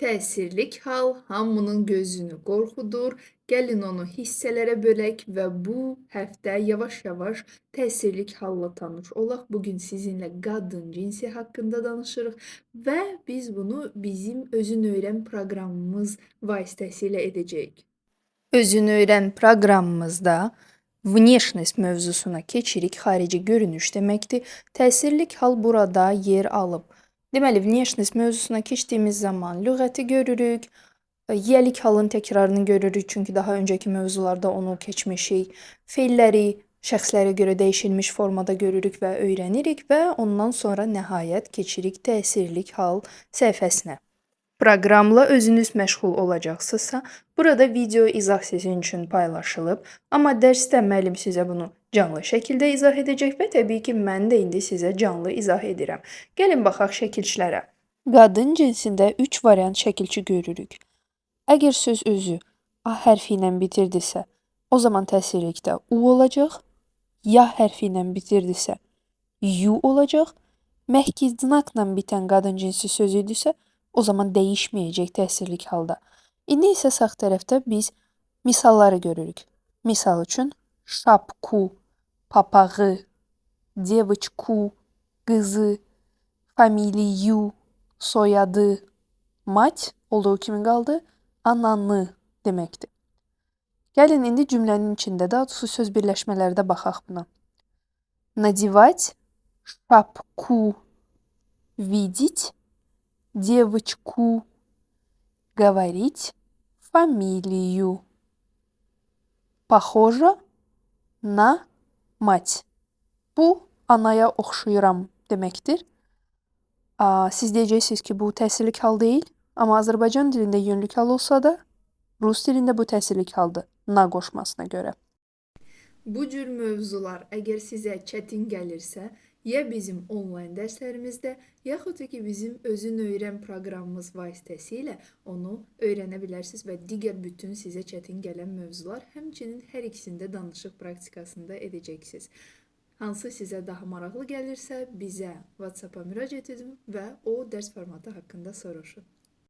Təsirlik hal hamının gözünü qorxudur. Gəlin onu hissələrə bölək və bu həftə yavaş-yavaş təsirlik halla tanış olaq. Bugün sizinlə qadın cinsi haqqında danışırıq və biz bunu bizim Özün Öyrən proqramımız vasitəsilə edəcəyik. Özün Öyrən proqramımızda внешность mövzusuna keçirik. Xarici görünüş deməkdir. Təsirlik hal burada yer alıb. Deməli, внешность mövzusuna keçdiyimiz zaman lüğəti görürük, yiyəlik halın təkrarını görürük, çünki daha öncəki mövzularda onu keçmişik. Feilləri şəxslərə görə dəyişilmiş formada görürük və öyrənirik və ondan sonra nəhayət keçirik təsirlik hal səhifəsinə. Proqramla özünüz məşğul olacaqsınızsa, burada video izah sizin üçün paylaşılıb, amma dərsdə müəllim sizə bunu canlı şəkildə izah edəcək və təbii ki, mən də indi sizə canlı izah edirəm. Gəlin baxaq şəkilçilərə. Qadın cinsində 3 variant şəkilçi görürük. Əgər söz özü A hərfi ilə bitirdisə, o zaman təsirlikdə U olacaq, Ya hərfi ilə bitirdisə, Yu olacaq, məhki znakla bitən qadın cinsi sözü idisə, o zaman dəyişməyəcək təsirlik halda. İndi isə sağ tərəfdə biz misalları görürük. Misal üçün, şapku, papağı, девочку, qızı, familiyu, soyadı, mать olduğu kimi qaldı, ananı deməkdir. Gəlin indi cümlənin içində, daha doğrusu söz birləşmələrdə baxaq buna. Надевать шапку, видеть девочку, говорить фамилию. Похожа на мать. Bu, anaya oxşayıram deməkdir. Siz deyəcəksiniz ki, bu təsirlik hal deyil, amma Azərbaycan dilində yönlük hal olsa da, rus dilində bu təsirlik haldır, na qoşmasına görə. Bu cür mövzular əgər sizə çətin gəlirsə, ya bizim onlayn dərslərimizdə, yaxud da ki, bizim Özün Öyrən proqramımız vasitəsilə onu öyrənə bilərsiniz və digər bütün sizə çətin gələn mövzular, həmçinin hər ikisində danışıq praktikasında edəcəksiniz. Hansı sizə daha maraqlı gəlirsə, bizə WhatsApp-a müraciət edin və o dərs formatı haqqında soruşun.